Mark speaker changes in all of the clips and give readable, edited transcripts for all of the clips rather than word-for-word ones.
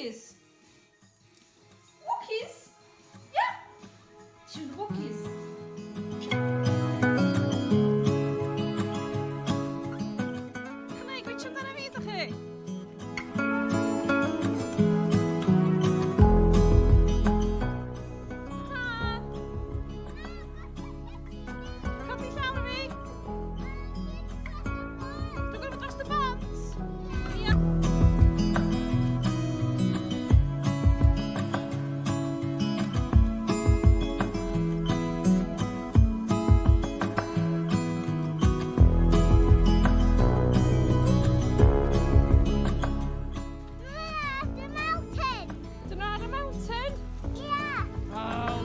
Speaker 1: Wookiees? Wookiees? Ia? Ti eisiau mynd Wookiees? Cymraeg, gweithio amdano fi, ydych chi? Codi llaw i fi! Dwi'n gorfod dros y bont! Ia!
Speaker 2: The mountain!
Speaker 1: Dyna ar y mountain?
Speaker 2: Yeah!
Speaker 1: Oh.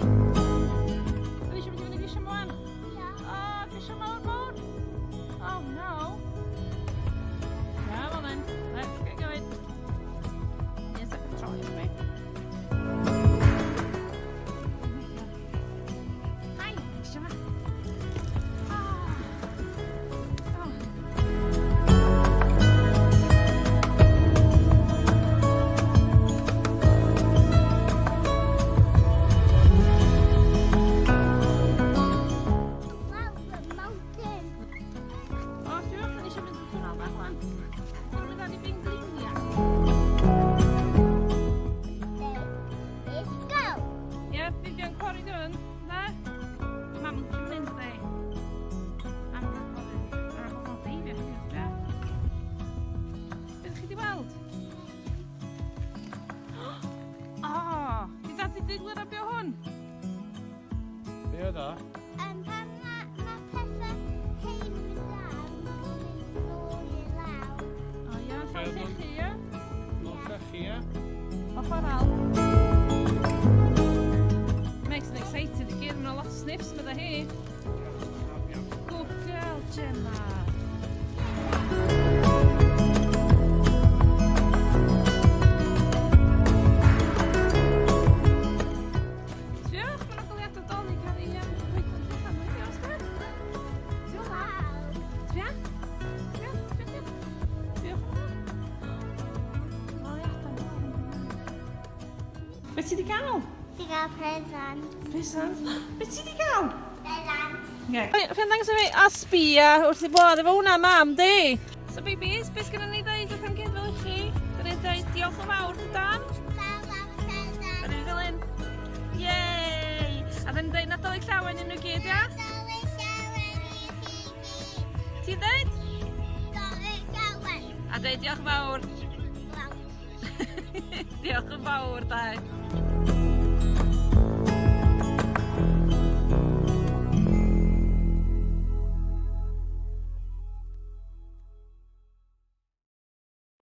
Speaker 1: Dwi eisiau mynd i fyny grisiau mwan.
Speaker 2: Yeah.
Speaker 1: Oh, grisiau mawr mawr. Oh no. Come on then, let's get going. Yes, I can try anyway. Hi, grisiau ma. Oh. Oh.
Speaker 2: Wow, the mountain!
Speaker 1: O, dwi'n meddwl eisiau mynd yn tunnel bach wan. Dwi'n mynd ar i benglinia.
Speaker 2: Let's go!
Speaker 1: Ie, Vivian Quarry dyn, na? Mam yn mynd di. Am y quarry. Am y deifio heddiw, da. Beth chi di weld? O, di dad i digwydd ar hwn?
Speaker 3: Be oedd o?
Speaker 2: Pan mae ma pethau hein mynd lan, maen nhw'n mynd nôl i lawr.
Speaker 1: O ia, llawn llechi, ie?
Speaker 3: Nôl llechi, ie?
Speaker 1: Ochr al. Meg's yn excited i gyd, mae'n lot o sniffs, medda hi. Good girl, Gemma. Diolch, mae'n goleuadau Dolig ar ei coeden allan mae'n diolch, de? Diolch.
Speaker 2: Wow!
Speaker 1: Tria? Tria, tria, tria. Diolch yn fawr. Goleuadau mawr. Be ti di gael?
Speaker 2: Di gael present.
Speaker 1: Present. Be ti di gael?
Speaker 2: Present.
Speaker 1: Yeah. Fi'n dangos i fi, a sbia wrth i bodd efo hwnna, mam, di. So, babies, beth sgynnon ni ddeud wrth am gyd fel i chi? Dyn ni'n dweud diolch yn fawr, dydan?
Speaker 2: Fawr am present.
Speaker 1: Da ni'n ddilyn. Yay! A dyn ni'n dweud Nadolig Llawen i nhw gyd, ia?
Speaker 2: Nadolig llawen i chi gyd.
Speaker 1: Ti'n dweud?
Speaker 2: Nadolig llawen.
Speaker 1: A dweud diolch yn fawr.
Speaker 2: Fawr.
Speaker 1: Diolch yn fawr, da.